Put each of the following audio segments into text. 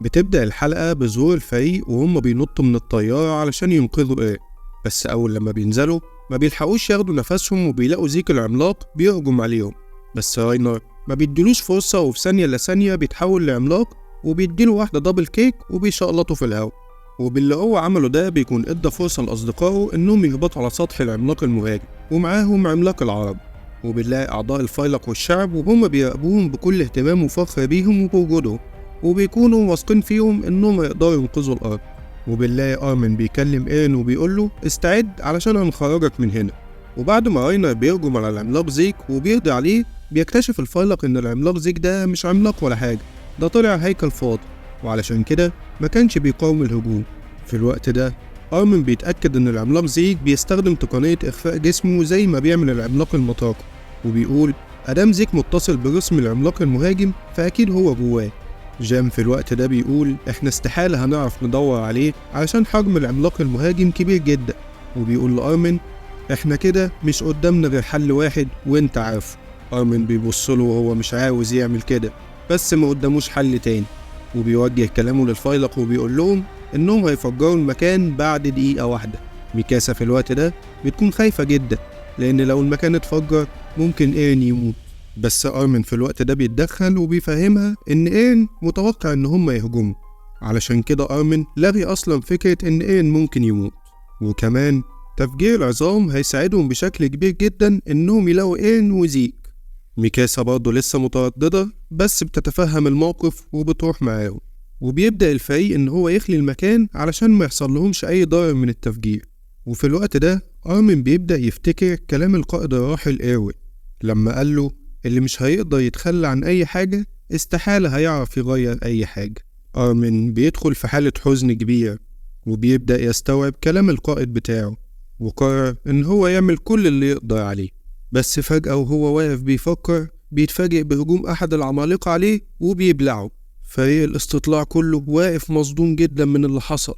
بتبدأ الحلقة بظهور الفريق وهم بينطوا من الطيارة علشان ينقذوا إيرين، بس أول لما بينزلوا ما بيلحقوش ياخدوا نفسهم وبيلاقوا زيك العملاق بيهجم عليهم، بس راينر ما بيديلوش فرصة، وفي ثانية لثانية بيتحول لعملاق وبيديله واحدة double kick وبيشقلطه في الهواء. وباللي هو عمله ده بيكون ادى فرصة لأصدقائه إنهم يهبطوا على سطح العملاق المهاجم ومعاهم عملاق العرب. وبنلاقي أعضاء الفيلق والشعب وهم بيراقبوهم بكل اهتمام وفخر بيهم وبوجودهم، وبيكونوا واثقين فيهم إنهم هيقدروا ينقذوا الأرض. وبنلاقي أرمن بيكلم إيرين وبيقوله استعد علشان هنخرجك من هنا. وبعد ما راينر بيهجم على العملاق زيك وبيقضي عليه، بيكتشف الفيلق إن العملاق زيك ده مش عملاق ولا حاجة، ده طلع هيكل فاضي، وعلشان كده ما كانش بيقاوم الهجوم. في الوقت ده أرمن بيتأكد إن العملاق زيك بيستخدم تقنية إخفاء جسمه زي ما بيعمل العملاق المطاقة، وبيقول أدام زيك متصل بجسم العملاق المهاجم فأكيد هو جواه. جام في الوقت ده بيقول إحنا استحالة هنعرف ندور عليه علشان حجم العملاق المهاجم كبير جدا، وبيقول لأرمن إحنا كده مش قدامنا غير حل واحد وإنت عارفه. أرمن بيبصله وهو مش عاوز يعمل كده، بس ما قداموش حل تاني، وبيوجه كلامه للفيلق وبيقول لهم إنهم هيفجروا المكان بعد دقيقة واحدة. ميكاسا في الوقت ده بتكون خايفة جدا لأن لو المكان اتفجر ممكن إيرين يموت، بس أرمن في الوقت ده بيتدخل وبيفهمها إن إيرين متوقع إن هم يهجموا، علشان كده أرمن لغي أصلا فكرة إن إيرين ممكن يموت. وكمان تفجير العظام هيساعدهم بشكل كبير جدا إنهم يلاقوا إيرين وزيك. ميكاسا برضه لسه مترددة بس بتتفهم الموقف وبتروح معاهم، وبيبدأ الفريق إن هو يخلي المكان علشان ما يحصل لهمش أي ضرر من التفجير. وفي الوقت ده أرمن بيبدأ يفتكر كلام القائد الراحل إيروين لما قال له اللي مش هيقدر يتخلى عن أي حاجة استحالة هيعرف يغير أي حاجة. أرمن بيدخل في حالة حزن كبير وبيبدأ يستوعب كلام القائد بتاعه، وقرر إن هو يعمل كل اللي يقدر عليه. بس فجأة وهو واقف بيفكر بيتفاجئ بهجوم أحد العمالقة عليه وبيبلعه. فريق الاستطلاع كله واقف مصدوم جدا من اللي حصل،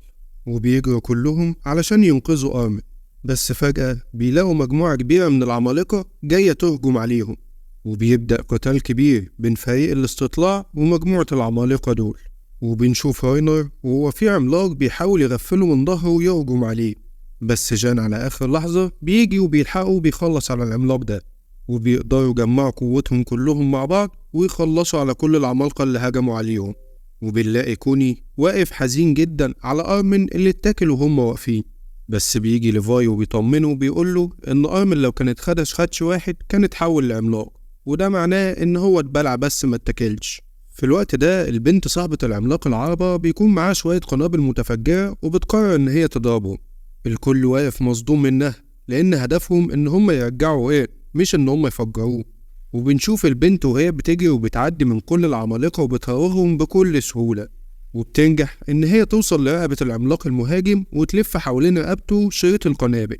وبيجروا كلهم علشان ينقذوا أرمن، بس فجأة بيلاقوا مجموعة كبيرة من العمالقة جاية تهجم عليهم، وبيبدأ قتال كبير بين فريق الاستطلاع ومجموعة العمالقة دول. وبنشوف راينر وهو في عملاق بيحاول يغفله من ظهره ويهجم عليه، بس جان على آخر لحظة بيجي وبيلحقه وبيخلص على العملاق ده، وبيقدروا يجمعوا قوتهم كلهم مع بعض ويخلصوا على كل العمالقة اللي هجموا عليهم. وبنلاقي كوني واقف حزين جدا على أرمن اللي اتاكل وهم واقفين، بس بيجي ليفاي وبيطمنه وبيقوله إن أرمن لو كانت خدش خدش واحد كان اتحول لعملاق، وده معناه إن هو اتبلع بس ما اتاكلش. في الوقت ده البنت صاحبة العملاق العربة بيكون معاها شوية قنابل متفجرة وبتقرر إن هي تضربهم. الكل واقف مصدوم منها لأن هدفهم إن هم يرجعوا إيه مش إن هم يفجروه. وبنشوف البنت وهي بتجري وبتعدي من كل العمالقة وبتراوغهم بكل سهولة، وبتنجح إن هي توصل لرقبة العملاق المهاجم وتلف حوالين رقبته شريط القنابل،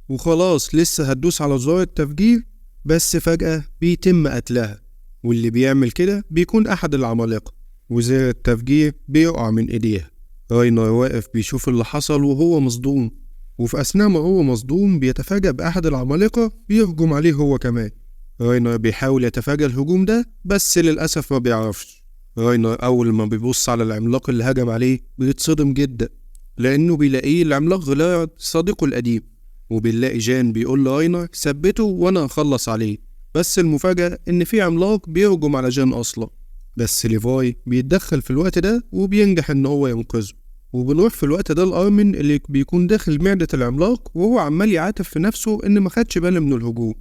وخلاص لسه هتدوس على زرار التفجير، بس فجأة بيتم قتلها، واللي بيعمل كده بيكون أحد العمالقة، وزر التفجير بيقع من إيديها. راينر واقف بيشوف اللي حصل وهو مصدوم، وفي أثناء ما هو مصدوم بيتفاجأ بأحد العمالقة بيهجم عليه هو كمان. راينر بيحاول يتفادى الهجوم ده بس للأسف ما بيعرفش. راينر أول ما بيبص على العملاق اللي هجم عليه بيتصدم جدا لأنه بيلاقيه العملاق غلارد صديقه القديم. وبنلاقي جان بيقول لراينر ثبته وأنا هخلص عليه، بس المفاجأة إن في عملاق بيهجم على جان أصلا، بس ليفاي بيتدخل في الوقت ده وبينجح إن هو ينقذه. وبنروح في الوقت ده لأرمن اللي بيكون داخل معدة العملاق وهو عمال يعاتب في نفسه إن ما خدش باله من الهجوم،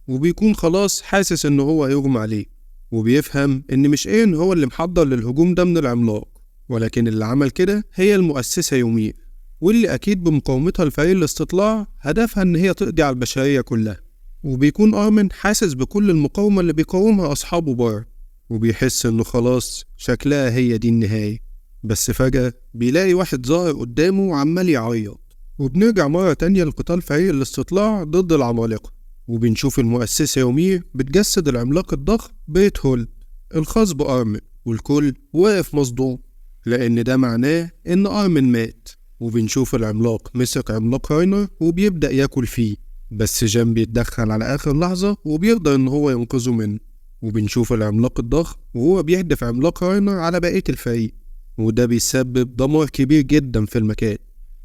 وبيكون خلاص حاسس إن هو هيغمى عليه، وبيفهم إن مش إيرين هو اللي محضر للهجوم ده من العملاق، ولكن اللي عمل كده هي المؤسسة يومير، واللي أكيد بمقاومتها لفريق الاستطلاع هدفها إن هي تقضي على البشرية كلها. وبيكون أرمن حاسس بكل المقاومة اللي بيقاومها أصحابه بره، وبيحس إنه خلاص شكلها هي دي النهاية. بس فجأة بيلاقي واحد ظاهر قدامه وعمال يعيط. وبنرجع مرة تانية لقتال فريق الاستطلاع ضد العمالقة، وبنشوف المؤسسة يومير بتجسد العملاق الضخم بيت هولد الخاص بأرمن، والكل واقف مصدوم لأن ده معناه إن أرمن مات. وبنشوف العملاق مسك عملاق راينر وبيبدأ ياكل فيه، بس جان بيتدخل على آخر لحظة وبيقدر إن هو ينقذه منه. وبنشوف العملاق الضخم وهو بيهدف عملاق راينر على بقية الفريق، وده بيسبب دمار كبير جدا في المكان.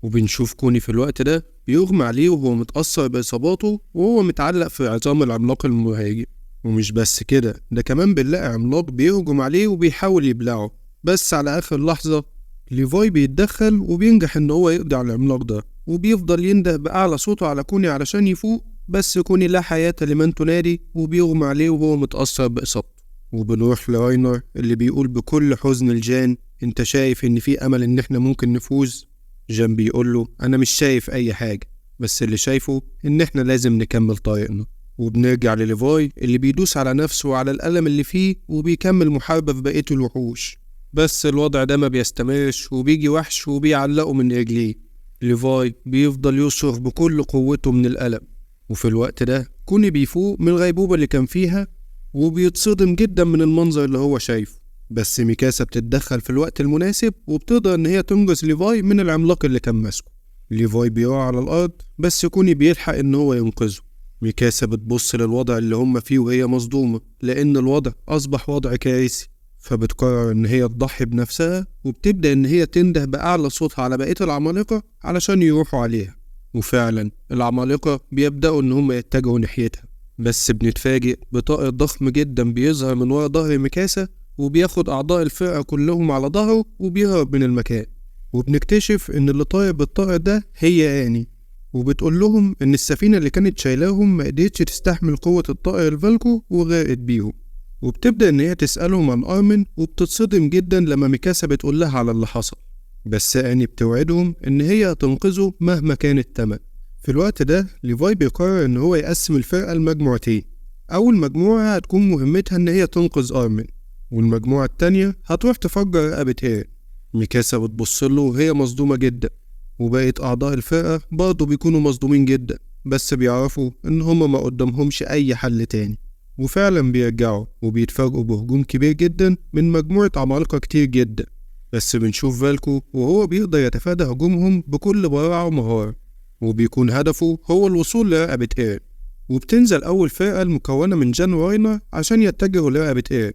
وبنشوف كوني في الوقت ده بيغمى عليه وهو متأثر بإصاباته وهو متعلق في عظام العملاق المهاجم. ومش بس كده، ده كمان بنلاقي عملاق بيهجم عليه وبيحاول يبلعه، بس على آخر لحظة ليفاي بيتدخل وبينجح إن هو يقضي على العملاق ده، وبيفضل ينده بأعلى صوته على كوني علشان يفوق، بس كوني لا حياة لمن تنادي وبيغمى عليه وهو متأثر بإصابته. وبنروح لراينر اللي بيقول بكل حزن لجان انت شايف ان في امل ان احنا ممكن نفوز؟ جان بيقول له انا مش شايف اي حاجة، بس اللي شايفه ان احنا لازم نكمل طريقنا. وبنرجع لليفاي اللي بيدوس على نفسه وعلى الألم اللي فيه وبيكمل محاربة في بقية الوحوش، بس الوضع ده ما بيستمرش وبيجي وحش وبيعلقه من رجليه. ليفاي بيفضل يصرخ بكل قوته من الألم. وفي الوقت ده كوني بيفوق من الغيبوبة اللي كان فيها وبيتصدم جدا من المنظر اللي هو شايفه، بس ميكاسا بتتدخل في الوقت المناسب وبتقدر ان هي تنقذ ليفاي من العملاق اللي كان ماسكه. ليفاي بيقع على الارض بس كوني بيلحق ان هو ينقذه. ميكاسا بتبص للوضع اللي هم فيه وهي مصدومة لان الوضع اصبح وضع كارثي، فبتقرر ان هي تضحي بنفسها وبتبدأ ان هي تنده بأعلى صوتها على بقية العمالقة علشان يروحوا عليها. وفعلا العمالقة بيبدأوا ان هم يتجهوا ناحيتها، بس بنتفاجئ بطائر ضخم جدا بيظهر من ورا ظهر ميكاسا وبياخد أعضاء الفرقة كلهم على ظهره وبيهرب من المكان. وبنكتشف إن اللي طاير بالطائر ده هي آني، وبتقول لهم إن السفينة اللي كانت شايلاهم ما قدرتش تستحمل قوة الطائر الفالكو وغرقت بيهم. وبتبدأ إن هي تسألهم عن أرمن وبتتصدم جدا لما ميكاسا بتقول لها على اللي حصل، بس آني بتوعدهم إن هي هتنقذه مهما كان التمن. في الوقت ده ليفاي بيقرر إن هو يقسم الفرقة لمجموعتين، أول مجموعة هتكون مهمتها إن هي تنقذ أرمن، والمجموعة التانية هتروح تفجر رقبة إيرين. ميكاسا بتبص له وهي مصدومة جدا، وبقية أعضاء الفرقة برضه بيكونوا مصدومين جدا، بس بيعرفوا إن هما ما قدامهمش أي حل تاني. وفعلا بيرجعوا وبيتفاجئوا بهجوم كبير جدا من مجموعة عمالقة كتير جدا، بس بنشوف فالكو وهو بيقدر يتفادى هجومهم بكل براعة ومهارة، وبيكون هدفه هو الوصول لرقبة إيرين. وبتنزل أول فرقة المكونة من جان وراينر عشان يتجهوا لرقبة إيرين،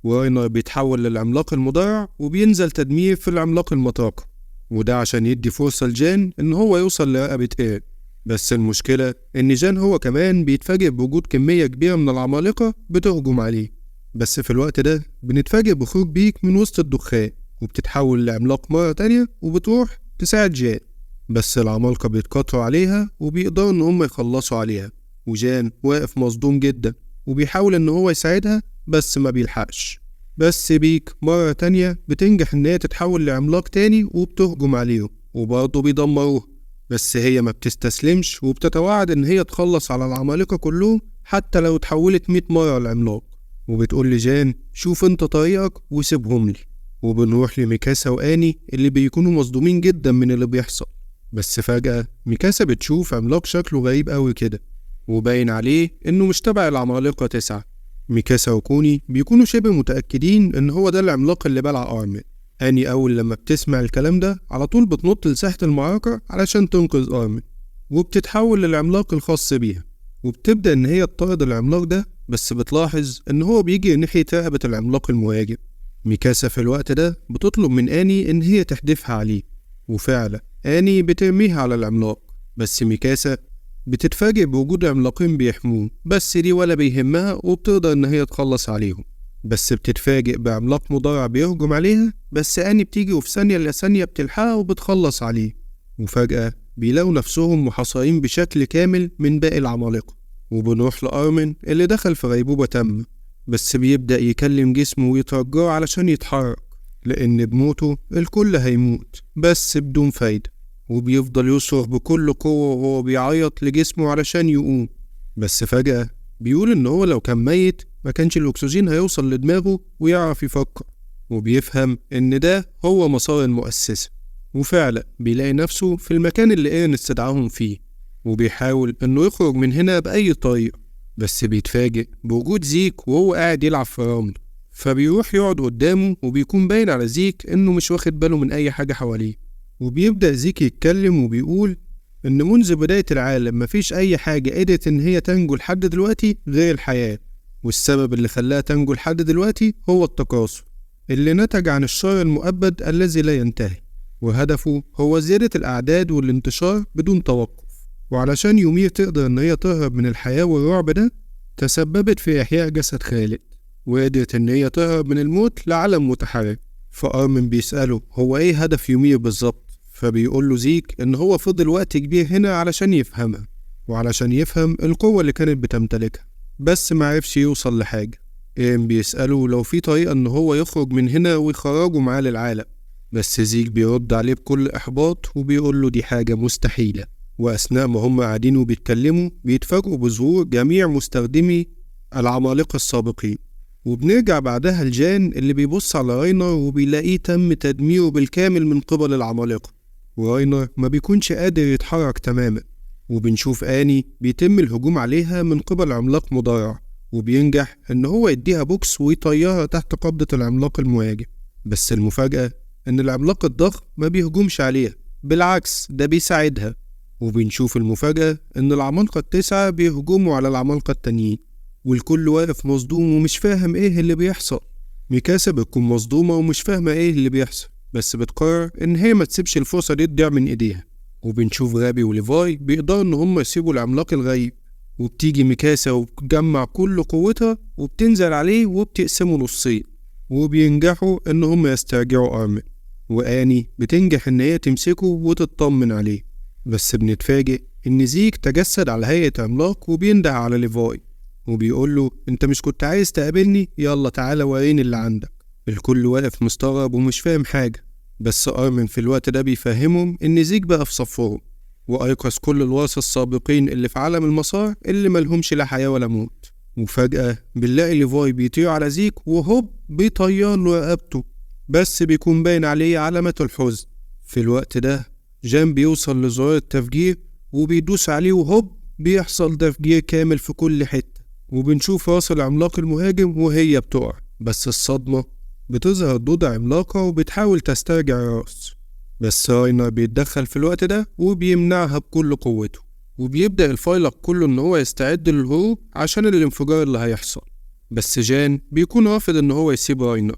وراينر بيتحول للعملاق المدرع وبينزل تدمير في العملاق المطرقة، وده عشان يدي فرصة لجان إن هو يوصل لرقبة إيرين. بس المشكلة إن جان هو كمان بيتفاجئ بوجود كمية كبيرة من العمالقة بتهجم عليه، بس في الوقت ده بنتفاجئ بخروج بيك من وسط الدخان وبتتحول لعملاق مرة تانية وبتروح تساعد جان، بس العمالقة بيتقاطعوا عليها وبيقدروا إن هم يخلصوا عليها. وجان واقف مصدوم جدا وبيحاول إن هو يساعدها بس ما بيلحقش، بس بيك مرة تانية بتنجح إن هي تتحول لعملاق تاني وبتهجم عليهم وبرضه بيدمروها، بس هي ما بتستسلمش وبتتوعد إن هي تخلص على العمالقة كلهم حتى لو اتحولت 100 مرة لعملاق، وبتقول لجان شوف انت طريقك وسيبهم لي. وبنروح لميكاسا وآني اللي بيكونوا مصدومين جدا من اللي بيحصل، بس فجأة ميكاسا بتشوف عملاق شكله غريب قوي كده وباين عليه إنه مش تبع العمالقة 9. ميكاسا وكوني بيكونوا شبه متأكدين إن هو ده العملاق اللي بلع أرمن. آني أول لما بتسمع الكلام ده على طول بتنط لساحة المعركة علشان تنقذ أرمن، وبتتحول للعملاق الخاص بيها، وبتبدأ إن هي تطارد العملاق ده، بس بتلاحظ إن هو بيجي ناحية رقبة العملاق المهاجم. ميكاسا في الوقت ده بتطلب من آني إن هي تحدفها عليه، وفعلا آني بترميها على العملاق، بس ميكاسا بتتفاجئ بوجود عملاقين بيحموه، بس دي ولا بيهمها وبتقدر إن هي تخلص عليهم. بس بتتفاجئ بعملاق مدرع بيهجم عليها، بس آني بتيجي وفي ثانية لثانية بتلحقها وبتخلص عليه. وفجأة بيلاقوا نفسهم محاصرين بشكل كامل من باقي العمالقة. وبنروح لأرمن اللي دخل في غيبوبة تامة، بس بيبدأ يكلم جسمه ويترجعه علشان يتحرك، لأن بموته الكل هيموت بس بدون فايدة، وبيفضل يصرخ بكل قوة وهو بيعيط لجسمه علشان يقوم. بس فجأة بيقول إن هو لو كان ميت ما كانش الأكسجين هيوصل لدماغه ويعرف يفكر، وبيفهم إن ده هو مسار المؤسسة. وفعلا بيلاقي نفسه في المكان اللي إيرين استدعاهم فيه، وبيحاول إنه يخرج من هنا بأي طريقة، بس بيتفاجئ بوجود زيك وهو قاعد يلعب في الرمل، فبيروح يقعد قدامه وبيكون باين على زيك إنه مش واخد باله من أي حاجة حواليه. وبيبدأ زيك يتكلم وبيقول إن منذ بداية العالم مفيش أي حاجة قدرت إن هي تنجو لحد دلوقتي غير الحياة، والسبب اللي خلاها تنجو لحد دلوقتي هو التكاثر. اللي نتج عن الشر المؤبد الذي لا ينتهي، وهدفه هو زيادة الأعداد والانتشار بدون توقف. وعلشان يومير تقدر إن هي تهرب من الحياة والرعب ده، تسببت في إحياء جسد خالد، وقدرت إن هي تهرب من الموت لعالم متحرك. فأرمن بيسأله هو إيه هدف يومير بالظبط، فبيقول له زيك إن هو فضل وقت كبير هنا علشان يفهمها، وعلشان يفهم القوة اللي كانت بتمتلكها، بس معرفش يوصل لحاجة. إيرين بيسأله لو في طريقة إن هو يخرج من هنا ويخرجه معاه للعالم، بس زيك بيرد عليه بكل إحباط وبيقول له دي حاجة مستحيلة. وأثناء ما هم قاعدين وبيتكلموا بيتفاجئوا بظهور جميع مستخدمي العمالقة السابقين. وبنرجع بعدها لجان اللي بيبص على راينر وبيلاقيه تم تدميره بالكامل من قبل العمالقة، وراينر ما بيكونش قادر يتحرك تماما. وبنشوف آني بيتم الهجوم عليها من قبل عملاق مدرع، وبينجح إن هو يديها بوكس ويطيرها تحت قبضة العملاق المهاجم. بس المفاجأة إن العملاق الضخم ما بيهجمش عليها، بالعكس ده بيساعدها. وبنشوف المفاجأة إن العمالقة التسعة بيهجموا على العمالقة التانيين، والكل واقف مصدوم ومش فاهم إيه اللي بيحصل. ميكاسا بتكون مصدومة ومش فاهمة إيه اللي بيحصل، بس بتقرر إن هي ما تسيبش الفرصة دي تضيع من إيديها. وبنشوف غابي وليفاي بيقدروا إن هم يسيبوا العملاق الغريب، وبتيجي ميكاسا وبتجمع كل قوتها وبتنزل عليه وبتقسمه نصين، وبينجحوا إن هم يسترجعوا أرمن. وآني بتنجح إن هي تمسكه وتطمن عليه، بس بنتفاجئ إن زيك تجسد على هيئة عملاق وبينده على ليفاي وبيقول له أنت مش كنت عايز تقابلني؟ يلا تعالى وريني اللي عندك. الكل واقف مستغرب ومش فاهم حاجة، بس أرمن في الوقت ده بيفهمهم إن زيك بقى في صفهم، وأيقظ كل الورثة السابقين اللي في عالم المسار اللي ملهمش لا حياة ولا موت. وفجأة بنلاقي ليفاي بيطير على زيك وهوب بيطير له رقبته، بس بيكون باين عليه علامات الحزن. في الوقت ده جان بيوصل لزرار التفجير وبيدوس عليه، وهوب بيحصل تفجير كامل في كل حتة، وبنشوف راس العملاق المهاجم وهي بتقع. بس الصدمة بتظهر دودة عملاقة وبتحاول تسترجع الراس، بس راينر بيتدخل في الوقت ده وبيمنعها بكل قوته، وبيبدأ الفيلق كله إن هو يستعد للهروب عشان الانفجار اللي هيحصل. بس جان بيكون رافض إن هو يسيب راينر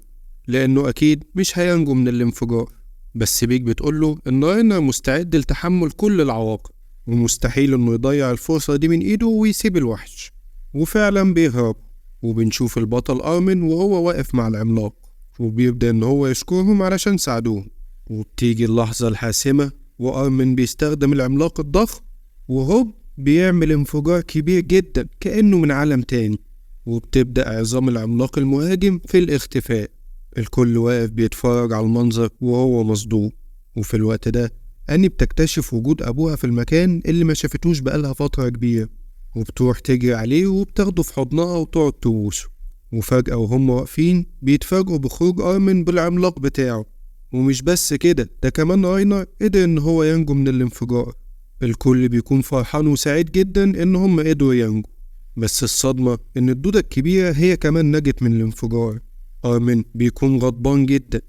لأنه أكيد مش هينجو من الانفجار، بس بيك بتقوله إن راينر مستعد لتحمل كل العواقب ومستحيل إنه يضيع الفرصة دي من إيده ويسيب الوحش، وفعلا بيهرب. وبنشوف البطل أرمن وهو واقف مع العملاق وبيبدأ إن هو يشكرهم علشان ساعدوه. وبتيجي اللحظة الحاسمة وأرمن بيستخدم العملاق الضخم وهوب بيعمل انفجار كبير جدا كأنه من عالم تاني، وبتبدأ عظام العملاق المهاجم في الاختفاء. الكل واقف بيتفرج على المنظر وهو مصدوم. وفي الوقت ده أني بتكتشف وجود أبوها في المكان اللي ما شافتوش بقالها فترة كبيرة، وبتروح تجري عليه وبتاخده في حضنها وتقعد تبوسه. وفجأة وهم واقفين بيتفاجئوا بخروج أرمن بالعملاق بتاعه، ومش بس كده ده كمان راينر قدر إن هو ينجو من الانفجار. الكل بيكون فرحان وسعيد جدا إن هم قدروا ينجو، بس الصدمة إن الدودة الكبيرة هي كمان نجت من الانفجار. أرمن بيكون غضبان جدا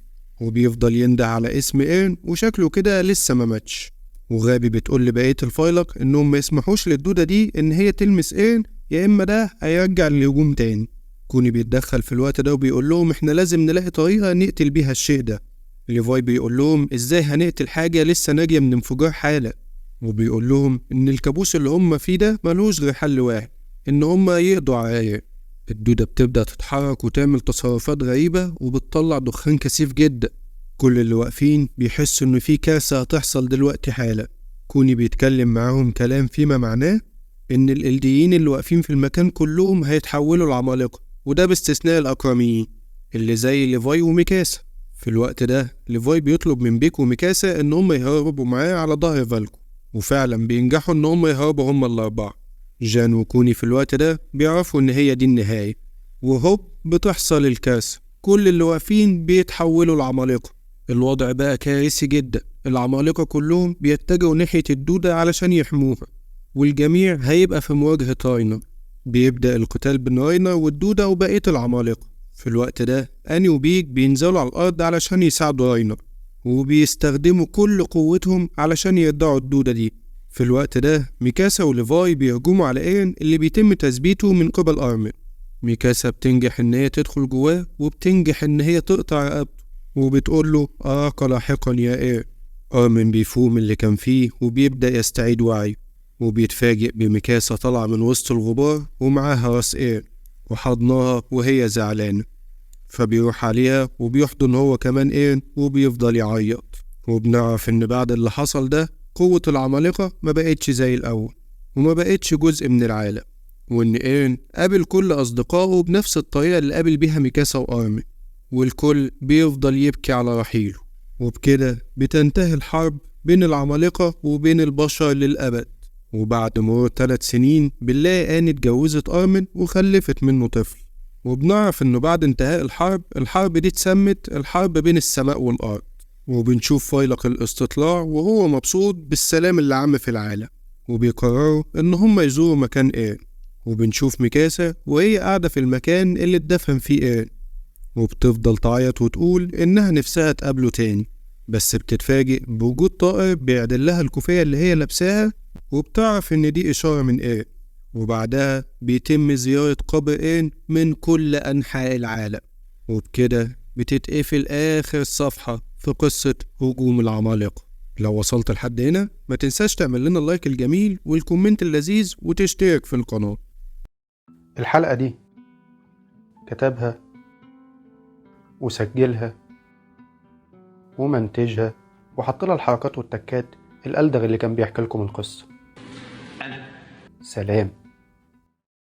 وبيفضل ينده على اسم إيرن وشكله كده لسه ما ماتش. وغابي بتقول لبقية الفيلق إنهم ما يسمحوش للدودة دي إن هي تلمس إيرن، يا إما ده هيرجع للهجوم تاني. كوني بيتدخل في الوقت ده وبيقول لهم إحنا لازم نلاقي طريقة نقتل بيها الشيء ده. ليفاي بيقول لهم إزاي هنقتل حاجة لسه ناجية من انفجار حالة، وبيقول لهم إن الكابوس اللي هم فيه ده ملوش غير حل واحد، إن هم يقضوا على إيرن. الدودة بتبدأ تتحرك وتعمل تصرفات غريبة وبتطلع دخان كثيف جدا. كل اللي واقفين بيحسوا إن في كارثة هتحصل دلوقتي حالا. كوني بيتكلم معاهم كلام فيما معناه إن الإلديين اللي واقفين في المكان كلهم هيتحولوا لعمالقة، وده باستثناء الأكراميين اللي زي ليفاي وميكاسا. في الوقت ده ليفاي بيطلب من بيك وميكاسا إن هم يهربوا معاه على ظهر فالكو، وفعلا بينجحوا إن هم يهربوا هم الأربعة. جان وكوني في الوقت ده بيعرفوا إن هي دي النهاية، وهوب بتحصل الكارثة، كل اللي واقفين بيتحولوا لعمالقة. الوضع بقى كارثي جدا، العمالقة كلهم بيتجهوا ناحية الدودة علشان يحموها، والجميع هيبقى في مواجهة راينر. بيبدأ القتال بين راينر والدودة وبقية العمالقة. في الوقت ده أني وبيك بينزلوا على الأرض علشان يساعدوا راينر، وبيستخدموا كل قوتهم علشان يردعوا الدودة دي. في الوقت ده ميكاسا وليفاي بيهجموا على إيرن اللي بيتم تثبيته من قبل أرمن، ميكاسا بتنجح إن هي تدخل جواه وبتنجح إن هي تقطع رقبته وبتقول له أراك لاحقا يا إيرين. أرمن بيفوق من اللي كان فيه وبيبدأ يستعيد وعيه، وبيتفاجئ بميكاسا طالعة من وسط الغبار ومعاها راس إيرين وحضناها وهي زعلانة، فبيروح عليها وبيحضن هو كمان إيرين وبيفضل يعيط. وبنعرف إن بعد اللي حصل ده قوة العمالقة ما بقتش زي الأول وما بقتش جزء من العالم، وإن إيرين قابل كل أصدقائه بنفس الطريقة اللي قابل بيها ميكاسا وأرمن، والكل بيفضل يبكي على رحيله. وبكده بتنتهي الحرب بين العمالقة وبين البشر للأبد. وبعد مرور 3 سنين بنلاقي آني اتجوزت أرمن وخلفت منه طفل، وبنعرف إنه بعد انتهاء الحرب دي اتسمت الحرب بين السماء والأرض. وبنشوف فيلق الاستطلاع وهو مبسوط بالسلام اللي عم في العالم، وبيقرروا إن هم يزوروا مكان إيرين. وبنشوف ميكاسا وهي قاعدة في المكان اللي اتدفن فيه إيرين، وبتفضل تعيط وتقول إنها نفسها تقابله تاني، بس بتتفاجئ بوجود طائر بيعدل لها الكوفية اللي هي لابساها، وبتعرف إن دي إشارة من إيرين. وبعدها بيتم زيارة قبر إيرين من كل أنحاء العالم، وبكده بتتقفل آخر صفحة في قصة هجوم العمالقة. لو وصلت لحد هنا ما تنساش تعمل لنا ال like الجميل وال comment اللذيذ وتشترك في القناة. الحلقة دي كتبها وسجلها ومنتجها وحط لها الحركات والتكات الألدغ اللي كان بيحكي لكم القصة. أنا سلام.